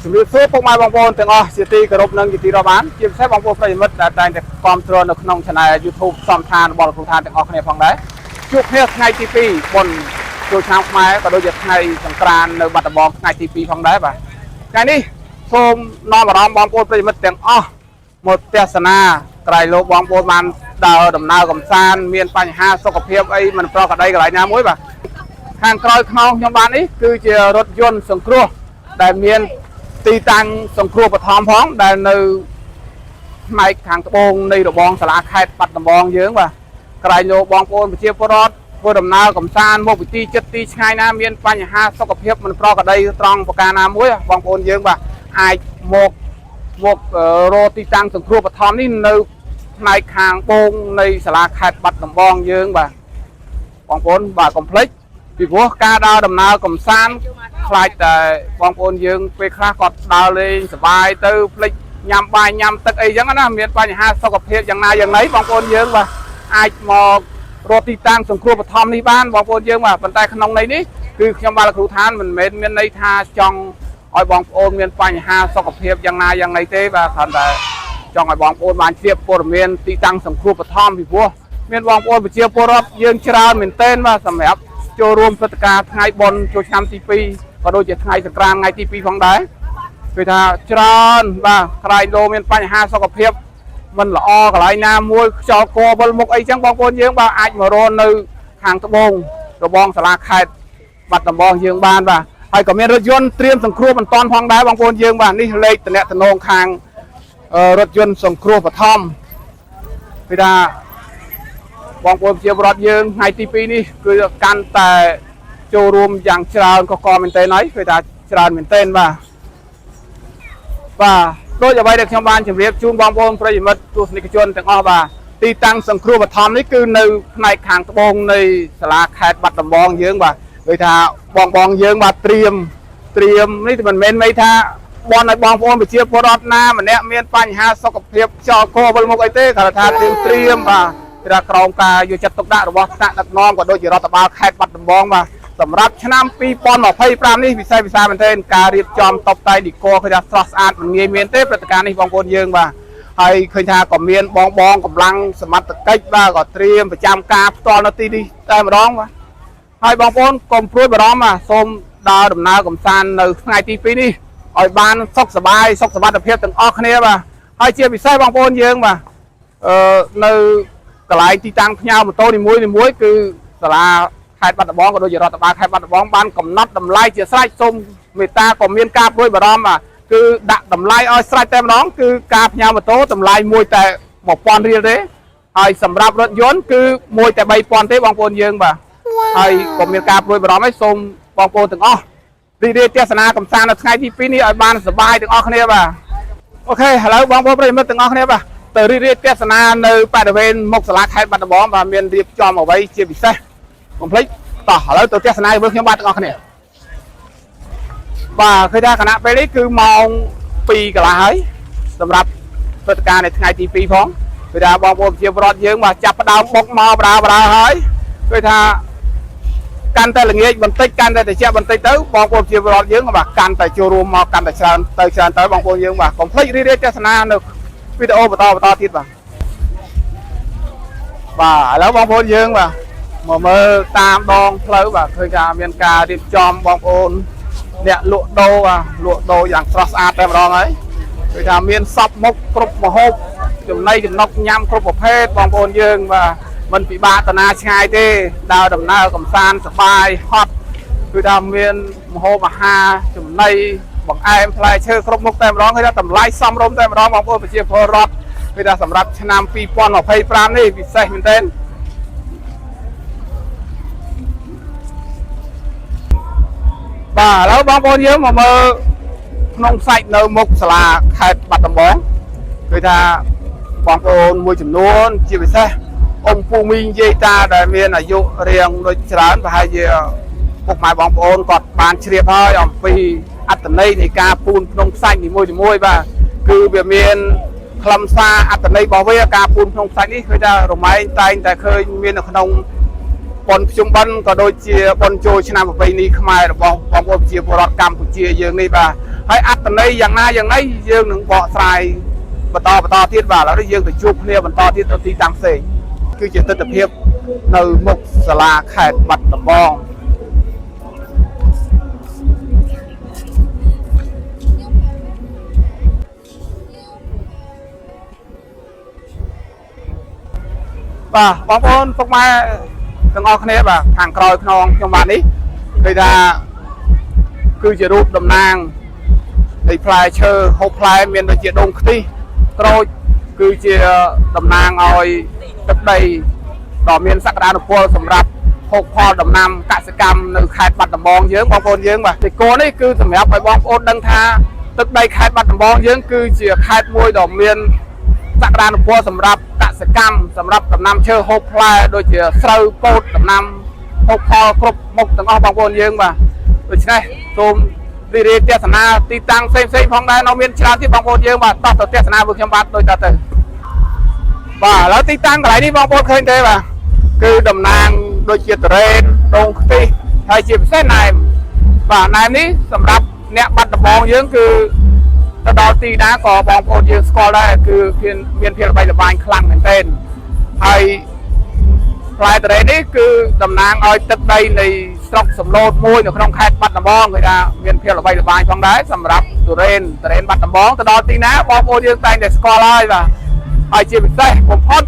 ជំរាបសួរពុកម៉ែបងប្អូនទាំងអស់ជាទីគោរពនិងជាទីរាប់អានជាពិសេសបងប្អូនប្រិយមិត្តដែលតែងតែគាំទ្រនៅក្នុង Channel YouTube សំឋានរបស់លោកគ្រូឋានទាំងអស់គ្នាផងដែរជួបគ្នាថ្ងៃទី2បុណ្យចូលឆ្នាំខ្មែរក៏ដូចជាថ្ងៃសង្ក្រាន្តនៅបាត់ដំបងថ្ងៃទី2ផងដែរបាទថ្ងៃនេះសូមនាំអារម្មណ៍បងប្អូនប្រិយមិត្តទាំងអស់មកទស្សនាក្រៃលោកបងប្អូនបានដើរដំណើរកំសាន្តមានបញ្ហាសុខភាពអីមិនប្រក្រតីកន្លែងណាមួយបាទខាងក្រោយខ្នងខ្ញុំបាននេះគឺជារថយន្តសង្គ្រោះដែលមានទីតាំងសង្គ្រោះបឋមផងដែលនៅផ្នែកខាងត្បូងនៃរបងសាលាខេត្តបាត់ដំបងយើងបាទក្រែងលោកបងប្អូនប្រជាពលរដ្ឋធ្វើដំណើរកំសាន្តមកពីទីជិតទីឆ្ងាយណាមានបញ្ហាសុខភាពមិនប្រក្រតីត្រង់ប្រការណាមួយបងប្អូនយើងបាទអាចមករកទីតាំងសង្គ្រោះបឋមនេះនៅផ្នែកខាងត្បូងនៃសាលាខេត្តបាត់ដំបងយើងបាទបងប្អូនបាទកុំភ្លេចពីព្រោះការដើរដំណើរកំសាន្តខ្លាចតែបងប្អូនយើងពេលខ្លះគាត់ដើរលេងសប្បាយទៅភ្លេចញ៉ាំបាយញ៉ាំទឹកអីចឹងណាមានបញ្ហាសុខភាពយ៉ាងណាយ៉ាងណីបងប្អូនយើងបាទអាចមករកទីតាំងសង្គ្រោះបឋមនេះបានបងប្អូនយើងបាទប៉ុន្តែក្នុងន័យនេះគឺខ្ញុំបាទលោកគ្រូឋានមិនមែនមានន័យថាចង់ឲ្យបងប្អូនមានបញ្ហាសុខភាពយ៉ាងណាយ៉ាងណីទេបាទគ្រាន់តែចង់ឲ្យបងប្អូនបានជ្រាបព័ត៌មានទីតាំងសង្គ្រោះបឋមពីព្រោះមានបងប្អូនប្រជាពលរដ្ឋយើងច្រើនមែនទែនបាទសម្រាប់ចូលរួមព្រឹត្តិការណ៍ថ្ងៃបុណ្យចូលឆ្នាំទី2ក៏ដូចជាថ្ងៃសង្ក្រាន្តថ្ងៃទី2ផងដែរគឺថាច្រើនបាទក្រែងលោមានបញ្ហាសុខភាពមិនល្អកន្លែងណាមួយខ្យល់កវិលមុខអីចឹងបងប្អូនយើងបាទអាចមករកនៅខាងត្បូងរបងសាលាខេត្តបាត់ដំបងយើងបានបាទហើយក៏មានរថយន្តត្រៀមសង្គ្រោះបន្ទាន់ផងដែរបងប្អូនយើងបាទនេះលេខតំណងខាងរថយន្តសង្គ្រោះបឋមគឺថាបងប្អូនប្រជាពលរដ្ឋយើងថ្ងៃទី2នេះគឺកាន់តែចូលរួមយ៉ាងច្រើនកកមែនទែនហើយគឺថាច្រើនមែនទែនបាទបាទដូចអ្វីដែលខ្ញុំបានជម្រាបជូនបងប្អូនប្រិយមិត្តទស្សនិកជនទាំងអស់បាទទីតាំងសង្គ្រោះបឋមនេះគឺនៅផ្នែកខាងត្បូងនៃសាលាខេត្តបាត់ដំបងយើងបាទគឺថាបងបងយើងបាទត្រៀមត្រៀមនេះមិនមែនន័យថាបនឲ្យបងប្អូនប្រជាពលរដ្ឋណាម្នាក់មានបញ្ហាសុខភាពខ្យល់កវិលមុខអីទេគ្រាន់តែថាត្រៀមត្រៀមបាទគឺថាក្រោមការយកចិត្តទុកដាក់របស់ថ្នាក់ដឹកនាំក៏ដូចជារដ្ឋបាលខេត្តបាត់ដំបងបាទសម្រាប់ឆ្នាំ2025នេះពិសេសពិសាមែនទែនការរៀបចំតុបតែងឌីកគឺថាស្រស់ស្អាតមិនងាយមានទេព្រឹត្តិការណ៍នេះបងប្អូនយើងបាទហើយឃើញថាក៏មានបងបងកម្លាំងសមត្ថកិច្ចបាទក៏ត្រៀមប្រចាំការផ្ទាល់នៅទីនេះតែម្ដងបាទហើយបងប្អូនកុំព្រួយបារម្ភបាទសូមដើរដំណើរកំសាន្តនៅថ្ងៃទី2នេះឲ្យបានសុខសប្បាយសុខសុវត្ថិភាពទាំងអស់គ្នាបាទហើយជាពិសេសបងប្អូនយើងបាទអឺនៅកន្លែងទីតាំងផ្ញើម៉ូតូនីមួយៗគឺសាលាខេត្តបាត់ដំបងក៏ដូចជារដ្ឋបាលខេត្តបាត់ដំបងបានកំណត់តម្លៃជាស្រេចសូមមេត្តាក៏មានការព្រួយបារម្ភបាទគឺដាក់តម្លៃឲ្យស្រេចតែម្ដងគឺការផ្ញើម៉ូតូតម្លៃមួយតែ1000រៀលទេហើយសម្រាប់រថយន្តគឺមួយតែ3000ទេបងប្អូនយើងបាទហើយក៏មានការព្រួយបារម្ភហើយសូមបងប្អូនទាំងអស់រីករាយទស្សនាកំសាន្តនៅថ្ងៃទី2នេះឲ្យបានសប្បាយទាំងអស់គ្នាបាទ OK ឥឡូវបងប្អូនប្រិយមិត្តទាំងអស់គ្នាបាទទៅរីករាយទស្សនានៅបរិវេណមុខសាលាខេត្តបាត់ដំបងបាទមានរៀបចំអ្វីជាពិសេសកុំភ្លេចតោះឥឡូវទៅទស្សនាជាមួយខ្ញុំបាទទាំងអស់គ្នាបាទឃើញថាខណៈពេលនេះគឺម៉ោង2កន្លះហើយសម្រាប់ព្រឹត្តិការណ៍នៅថ្ងៃទី2ផងគឺថាបងប្អូនប្រជាពលរដ្ឋយើងបាទចាប់ផ្ដើមបុកមកបដាបដាហើយគឺថាកាន់តែល្ងាចបន្តិចកាន់តែតិចបន្តិចទៅបងប្អូនប្រជាពលរដ្ឋយើងបាទកាន់តែចូលរួមមកកាន់តែច្រើនទៅច្រើនទៅបងប្អូនយើងបាទកុំភ្លេចរីករាយទស្សនានៅវីដេអូបន្តបន្តទៀតបាទបាទឥឡូវបងប្អូនយើងបាទមកមើលតាមដងផ្លូវបាទឃើញថាមានការរៀបចំបងប្អូនអ្នកលក់ដូរបាទលក់ដូរយ៉ាងស្រស់ស្អាតតែម្ដងហើយឃើញថាមានសពមុខគ្រប់ម្ហូបចំណីចំណុកញ៉ាំគ្រប់ប្រភេទបងប្អូនយើងបាទមិនពិបាកតាណាឆ្ងាយទេដើរដំណើរកំសាន្តសប្បាយហត់គឺថាមានម្ហូបអាហារចំណីបង្អែមផ្លែឈើគ្រប់មុខតែម្ដងឃើញថាតម្លៃសមរម្យតែម្ដងបងប្អូនប្រជាពលរដ្ឋគឺថាសម្រាប់ឆ្នាំ2025នេះពិសេសមែនទែនបាទឥឡូវបងប្អូនយើងមកមើលក្នុងសាច់នៅមុខសាលាខេត្តបាត់ដំបងគឺថាបងប្អូនមួយចំនួនជាពិសេសអ៊ំពូមីងយាយតាដែលមានអាយុរៀងដូចច្រើនប្រហែលជាពុកម៉ែបងប្អូនគាត់បានជ្រាបហើយអំពីអត្ថន័យនៃការពូនក្នុងខ្សាច់នីមួយៗបាទគឺវាមានខ្លឹមសារអត្ថន័យរបស់វាការពូនក្នុងខ្សាច់នេះគឺថារមែងតែងតែឃើញមាននៅក្នុងបុណ្យភ្ជុំបិណ្ឌក៏ដូចជាបុណ្យចូលឆ្នាំប្រពៃណីខ្មែររបស់បងប្អូនប្រជាពលរដ្ឋកម្ពុជាយើងនេះបាទ ហើយអត្តន័យយ៉ាងណាយ៉ាងណីយើងនឹងបកស្រាយបន្តបន្តទៀតបាទឥឡូវនេះយើងទៅជួបគ្នាបន្តទៀតទៅទីតាំងផ្សេងគឺជាទស្សនវិជ្ជានៅមុខសាលាខេត្តបាត់ដំបងបាទបងប្អូនពុកម៉ែទាំងអស់គ្នាបាទខាងក្រោយខ្នងខ្ញុំបាទនេះគឺថាគឺជារូបតំណាងនៃផ្លែឈើហូបផ្លែមានដូចជាដូងខ្ទិះក្រូចគឺជាតំណាងឲ្យទឹកដីដ៏មានសក្តានុពលសម្រាប់ហូបផលដំណាំកសិកម្មនៅខេត្តបាត់ដំបងយើងបងប្អូនយើងបាទទីគោនេះគឺសម្រាប់ឲ្យបងប្អូនដឹងថាទឹកដីខេត្តបាត់ដំបងយើងគឺជាខេត្តមួយដ៏មាន សក្តានុពលសម្រាប់កសិកម្មសម្រាប់ដំណាំឈើហូបផ្លែដូចជាស្រូវពោតដំណាំហូបផលគ្រប់មុខទាំងអស់បងប្អូនយើងបាទដូច្នេះសូមរីករាយទស្សនាទីតាំងផ្សេងៗផងដែរនៅមានច្រើនទៀតបងប្អូនយើងបាទតោះទៅទស្សនាពួកខ្ញុំបាទដូចតទៅបាទឥឡូវទីតាំងកន្លែងនេះបងប្អូនឃើញទេបាទគឺតំណាងដូចជាតរ៉េនដងខ្ទិះហើយជាពិសេសណែមបាទណែមនេះសម្រាប់អ្នកបាត់ដំបងយើងគឺ ទៅដល់ទីណាក៏បងប្អូនយើងស្គាល់ដែរគឺមានមានភាពល្បីល្បាញខ្លាំងមែនទែនហើយផ្លែតរ៉េនេះគឺតំណាងឲ្យទឹកដីនៃស្រុកសំឡូតមួយនៅក្នុងខេត្តបាត់ដំបងគឺថាមានភាពល្បីល្បាញផងដែរសម្រាប់ទុរេនតរេនបាត់ដំបងទៅដល់ទីណាបងប្អូនយើងតែងតែស្គាល់ហើយបាទហើយជាពិសេសបំផុត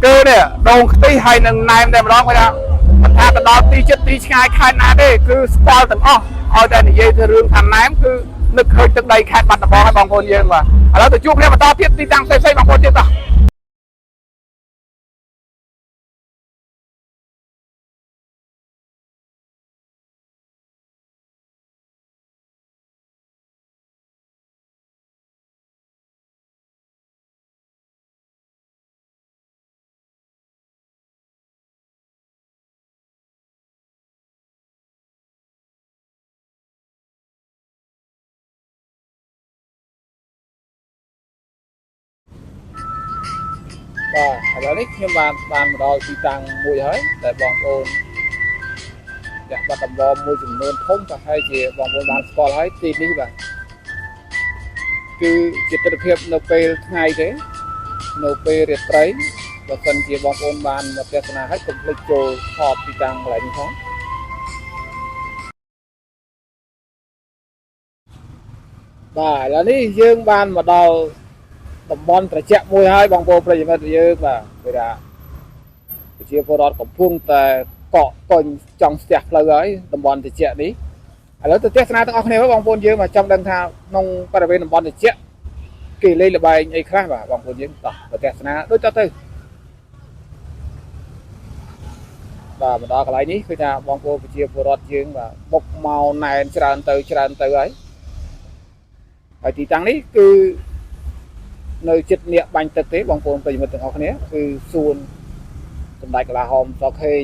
គឺនេះដូងខ្ទិះហើយនឹងណែមតែម្ដងគឺថាមិនថាទៅដល់ទីជិតទីឆ្ងាយខេត្តណាទេគឺស្គាល់ទាំងអស់ឲ្យតែនិយាយទៅរឿងថាណែមគឺនឹកឃើញទឹកដីខេត្តបាត់ដំបងហើយបងប្អូនយើងបាទឥឡូវទៅជួបគ្នាបន្តទៀតទីតាំងផ្សេងៗបងប្អូនទៀតតោះបាទឥឡូវនេះខ្ញុំបានបានមកដល់ទីតាំងមួយហើយដែលបងប្អូនអ្នកបាត់ដំបងមួយចំនួនធំប្រហែលជាបងប្អូនបានស្គាល់ហើយទីនេះបាទគឺជាទស្សនវិជ្ជានៅពេលថ្ងៃទេនៅពេលរាត្រីបើសិនជាបងប្អូនបានមកទស្សនាហើយកុំភ្លេចចូលថតទីតាំងកន្លែងនេះផងបាទឥឡូវនេះយើងបានមកដល់តំបន់ត្រជាក់មួយហើយបងប្អូនប្រិយមិត្តយើងបាទគេថាប្រជាពលរដ្ឋកំពុងតែកកកុញចង់ស្ទះផ្លូវហើយតំបន់ត្រជាក់នេះឥឡូវទៅទស្សនាទាំងអស់គ្នាបងប្អូនយើងបាទចង់ដឹងថាក្នុងបរិវេណតំបន់ត្រជាក់គេលេងល្បែងអីខ្លះបាទបងប្អូនយើងតោះទៅទស្សនាដូចតទៅបាទមកដល់កន្លែងនេះគឺថាបងប្អូនប្រជាពលរដ្ឋយើងបាទបុកមកណែនច្រើនទៅច្រើនទៅហើយហើយទីតាំងនេះគឺនៅចិត្តនៀកបាញ់ទឹកទេបងប្អូនប្រិយមិត្តទាំងអស់គ្នាគឺសួនសម្ដេចកលាហោមសខេង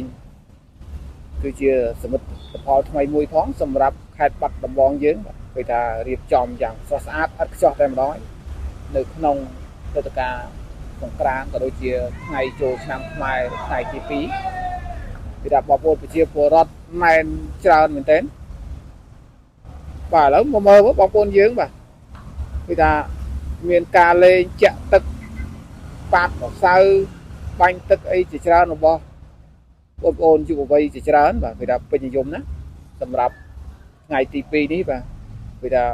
គឺជាសមិទ្ធផលថ្មីមួយផងសម្រាប់ខេត្តបាត់ដំបងយើងបាទគឺថារៀបចំយ៉ាងស្រស់ស្អាតឥតខ្ចោះតែម្ដងនៅក្នុងព្រឹត្តិការណ៍សង្ក្រាន្តក៏ដូចជាថ្ងៃចូលឆ្នាំខ្មែរថ្ងៃទី2គឺថាបងប្អូនប្រជាពលរដ្ឋណែនច្រើនមែនទែនបាទឥឡូវមកមើលបងប្អូនយើងបាទគឺថាមានការលេងចាក់ទឹកប៉ាត់ម្សៅបាញ់ទឹកអីជាច្រើនរបស់បងប្អូនយុវវ័យជាច្រើនបាទគឺថាពេញនិយមណាសម្រាប់ថ្ងៃទី2នេះបាទគឺថា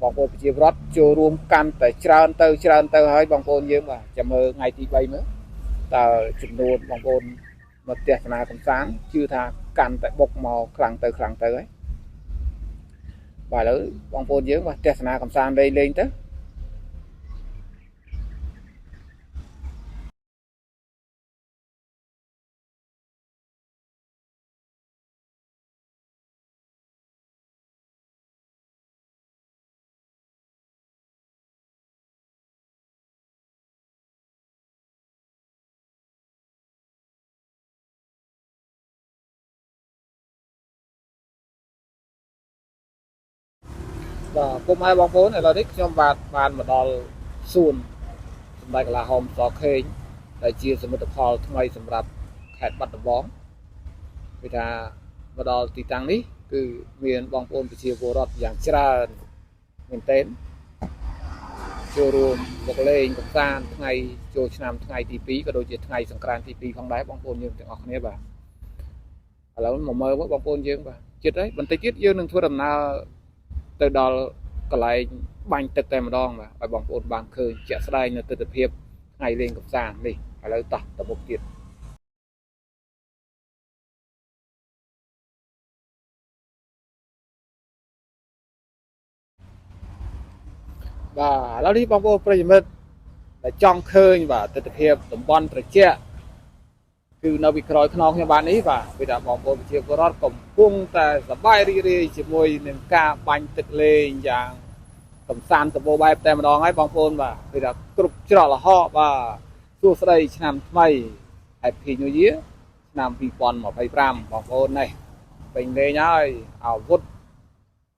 បងប្អូនប្រជាពលរដ្ឋចូលរួមកាន់តែច្រើនទៅច្រើនទៅហើយបងប្អូនយើងបាទចាំមើលថ្ងៃទី3មើលតើចំនួនបងប្អូនមកទស្សនាកម្សាន្តជឿថាកាន់តែបុកមកខ្លាំងទៅខ្លាំងទៅហើយបាទឥឡូវបងប្អូនយើងបាទទស្សនាកម្សាន្តលេងលេងទៅបាទពុកម៉ែបងប្អូនឥឡូវនេះខ្ញុំបាទបានមកដល់សួនសម្ដេចកលាហោមសខេងដែលជាសមិទ្ធផលថ្មីសម្រាប់ខេត្តបាត់ដំបងគឺថាមកដល់ទីតាំងនេះគឺមានបងប្អូនប្រជាពលរដ្ឋយ៉ាងច្រើន មែនទែនចូលរួមមកលេងកម្សាន្តថ្ងៃចូលឆ្នាំថ្ងៃទី2ក៏ដូចជាថ្ងៃសង្ក្រាន្តទី2ផងដែរបងប្អូនយើងទាំងអស់គ្នាបាទឥឡូវមកមើលបងប្អូនយើងបាទចិត្តហើយបន្តិចទៀតយើងនឹងធ្វើដំណើរទៅដល់កន្លែងបាញ់ទឹកតែម្ដងបាទឲ្យបងប្អូនបានឃើញជាក់ស្ដែងនៅទិដ្ឋភាពថ្ងៃលេងកម្សាន្តនេះឥឡូវតោះទៅមុខទៀតបាទឥឡូវនេះបងប្អូនប្រិយមិត្តដែលចង់ឃើញបាទទិដ្ឋភាពតំបន់ត្រជាក់គឺនៅពីក្រោយខ្នងខ្ញុំបាទនេះបាទគឺថាបងប្អូនប្រជាពលរដ្ឋកំពុងតែសប្បាយរីករាយជាមួយនឹងការបាញ់ទឹកលេងយ៉ាងកម្សាន្តសម្បូរបែបតែម្ដងហើយបងប្អូនបាទគឺថាគ្រប់ច្រកល្ហកបាទសួស្តីឆ្នាំថ្មី Happy New Year ឆ្នាំ2025បងប្អូននេះពេញលេងហើយអាវុធ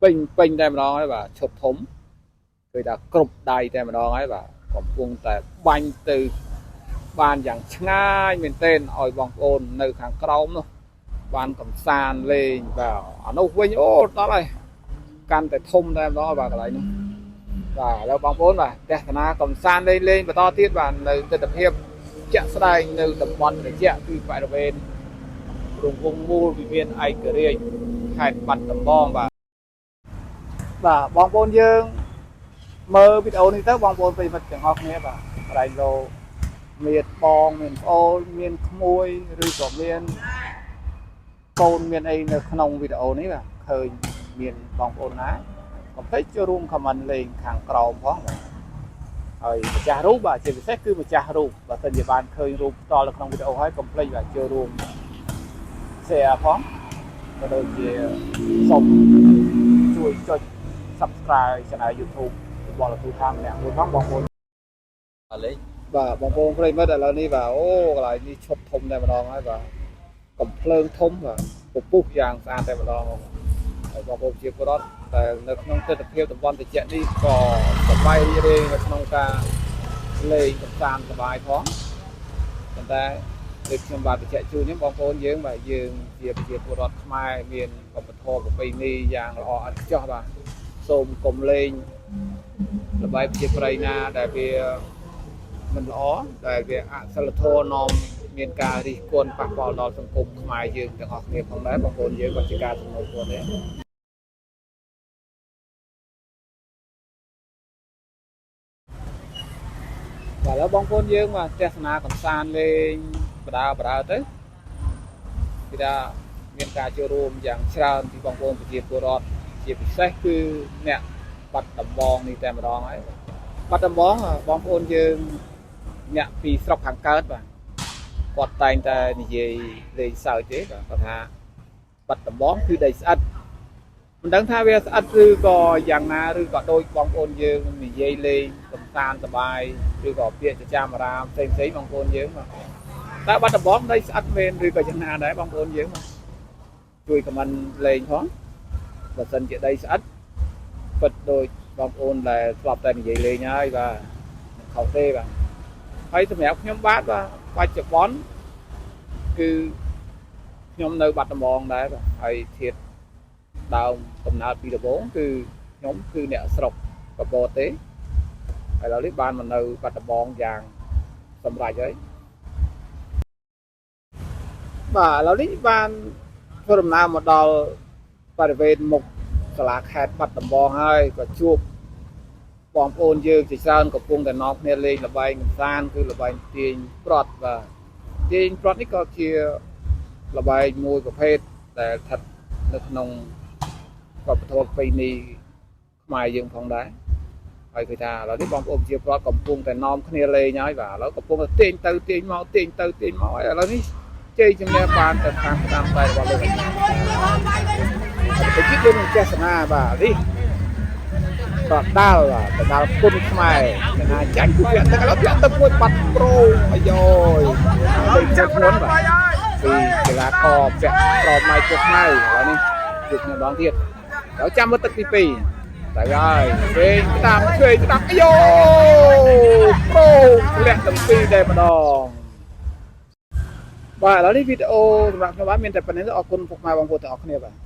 ពេញពេញតែម្ដងហើយបាទឈុតធំ គឺថាគ្រប់ដៃតែម្ដងហើយបាទកំពុងតែបាញ់ទៅបានយ៉ាងឆ្ងាយមែនទែនឲ្យបងប្អូននៅខាងក្រោមនោះបានកំសាន្តលេងបាទអានោះវិញអូដល់ហើយកាន់តែធំតែម្ដងបាទកន្លែងនោះបាទឥឡូវបងប្អូនបាទទស្សនាកំសាន្តលេងលេងបន្តទៀតបាទនៅទស្សនភាពជាក់ស្ដែងនៅតំបន់ត្រជាក់គឺបរិវេណរង្វង់មូលវិមានឯករាជ្យខេត្តបាត់ដំបងបាទបាទបងប្អូនយើង មើលវីដេអូនេះទៅបងប្អូនប្រិយមិត្តទាំងអស់គ្នាបាទក្រែងលោមានបងមានប្អូនមានក្មួយឬក៏មានកូនមានអីនៅក្នុងវីដេអូនេះបាទឃើញមានបងប្អូនណាកុំភ្លេចចូលរួម comment លេងខាងក្រោមផងបាទហើយម្ចាស់រូបបាទជាពិសេសគឺម្ចាស់រូបបើសិនជាបានឃើញរូបផ្ទាល់នៅក្នុងវីដេអូហើយកុំភ្លេចបាទចូលរួម share ផងក៏ដូចជាសូមជួយចុច subscribe channel YouTube របស់លោកគ្រូថាម្នាក់មួយផងបងប្អូន អលេង បាទបងប្អូនប្រិយមិត្តឥឡូវនេះបាទអូកន្លែងនេះឈប់ធំតែម្ដងហើយបាទកំភ្លើងធំបាទពពុះយ៉ាងស្អាតតែម្ដងហើយបងប្អូនជាពលរដ្ឋតែនៅក្នុងទស្សនវិជ្ជាតំបន់ត្រជាក់នេះក៏សប្បាយរីករាយនៅក្នុងការលេងកម្សាន្តសប្បាយផងប៉ុន្តែដូចខ្ញុំបាទបញ្ជាក់ជូននេះបងប្អូនយើងបាទយើងជាប្រជាពលរដ្ឋខ្មែរមានវប្បធម៌ប្រពៃណីយ៉ាងល្អឥតខ្ចោះបាទសូមកុំលេងល្បែងប្រជាប្រិយណាដែលវា មិនល្អដែលវាអសិលធម៌នាំមានការរិះគន់ប៉ះពាល់ដល់សង្គមខ្មែរយើងទាំងអស់គ្នាផងដែរបងប្អូនយើងក៏ជាការសំណូមពរដែរបាទឥឡូវបងប្អូនយើងបាទទស្សនាកំសាន្តលេងបដាបដាទៅគឺថាមានការចូលរួមយ៉ាងច្រើនពីបងប្អូនប្រជាពលរដ្ឋជាពិសេសគឺអ្នកបាត់ដំបងនេះតែម្ដងហើយបាត់ដំបងបងប្អូនយើង អ្នកពីស្រុកខាងកើតបាទគាត់តែងតែនិយាយលេងសើចទេបាទគាត់ថាបាត់ដំបងគឺដីស្អិតមិនដឹងថាវាស្អិតឬក៏យ៉ាងណាឬក៏ដូចបងប្អូនយើងនិយាយលេងកំសាន្តសប្បាយឬក៏ពាក្យចចាមអារាមផ្សេងផ្សេងៗបងប្អូនយើងបាទតើបាត់ដំបងដីស្អិតមែនឬក៏យ៉ាងណាដែរបងប្អូនយើងបាទជួយ comment លេងផងបើសិនជាដីស្អិតពិតដូចបងប្អូនដែលធ្លាប់តែនិយាយលេងហើយបាទមិនខុសទេបាទ ហើយសម្រាប់ខ្ញុំបាទបាទបច្ចុប្បន្នគឺខ្ញុំនៅបាត់ដំបងដែរបាទហើយធាតដើមកំណើតពីដំបូងគឺខ្ញុំគឺអ្នកស្រុកកពតទេហើយឥឡូវនេះបានមកនៅបាត់ដំបងយ៉ាងសម្រេចហើយបាទឥឡូវនេះបានធ្វើដំណើរមកដល់បរិវេណមុខសាលាខេត្តបាត់ដំបងហើយក៏ជួប បងប្អូនយើងជាច្រើនកំពុងតែនាំគ្នាលេងល្បែងកម្សាន្តគឺល្បែងទាញប្រត់បាទទាញប្រត់នេះក៏ជាល្បែងមួយប្រភេទដែលស្ថិតនៅក្នុងវប្បធម៌ប្រពៃណីខ្មែរយើងផងដែរហើយគឺថាឥឡូវនេះបងប្អូនជាប្រត់កំពុងតែនាំគ្នាលេងហើយបាទឥឡូវកំពុងតែទាញទៅទាញមកទាញទៅទាញមកហើយឥឡូវនេះជ័យជំនះបានទៅខាងស្ដាំដៃរបស់លោកហើយទៅទៀតយើងនឹងចេសនាបាទនេះ ប្រដាល់បាទប្រដាល់គុណខ្មែរកណាចាញ់គឺពាក់ទឹកឥឡូវពាក់ទឹកមួយបាត់ប្រូអាយយទៅចិត្តធ្ងន់បាទពីកីឡាករពាក់ក្រមម៉ៃពុកខ្មៅឥឡូវនេះជួបគ្នាម្ដងទៀតដល់ចាំមើលទឹកទី2តែហើយឆ្វេងស្ដាំឆ្វេងស្ដាំអាយប្រូធ្លាក់ទាំងពីរតែម្ដងបាទឥឡូវនេះវីដេអូសម្រាប់ខ្ញុំបាទមានតែប៉ុណ្្នេះទេអរគុណពុកម៉ែបងប្អូនទាំងអស់គ្នាបាទ។